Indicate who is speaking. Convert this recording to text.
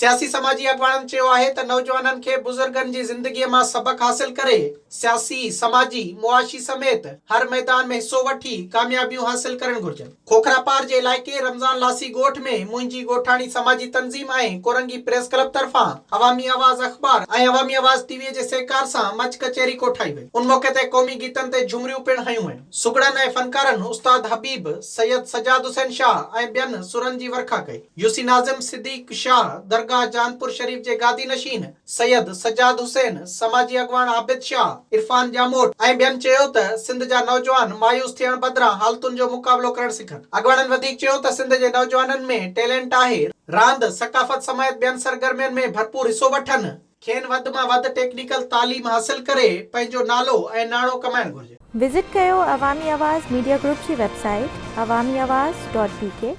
Speaker 1: سياسي سماجي اڳواڻن چيو آهي ته نوجوانن کي بزرگن جي زندگيء مان سبق حاصل ڪري سياسي، سماجي، معاشي سميت هر ميدان ۾ حصو وٺي ڪاميابيون حاصل ڪرڻ گهرجن. کوکراپار جي علائقي رمضان لاسي ڳوٺ ۾ منهنجي ڳوٺاڻي سماجي تنظيم ۽ ڪورنگي پريس ڪلب طرفان عوامي آواز اخبار ۽ عوامي آواز ٽي وي جي سهڪار سان مچ ڪچهري ڪوٺائي وئي. ان موقعي تي قومي گيتن تي جهمريون پڻ هنيون ويون. سگهڙن ۽ فنڪارن استاد حبيب، سيد سجاد حسين شاهه ۽ ٻين سرن جي ورکا ڪئي. يوسي ناظم صديق شاهه، درگاهه جهانپور شريف جي گادي نشين سيد سجاد حسين، سماجي اڳواڻ عابد شاهه، عرفان ڄاموٽ ۽ ٻين چيو ته سنڌ جا نوجوان مايوس ٿيڻ بدران حالتن جو مقابلو ڪرڻ سکن. اڳواڻن وڌيڪ چيو ته سنڌ جي نوجوانن ۾ ٽيلنٽ آهي، راند، ثقافت سميت ٻين سرگرمين ۾ ڀرپور حصو وٺن. کين وڌ مان وڌ ٽيڪنيڪل تعليم حاصل ڪري پنهنجو نالو ۽ ناڻو ڪمائڻ گهرجي.
Speaker 2: وزٽ ڪيو عوامي آواز ميڊيا گروپ جي website Awami Awaz dot B K.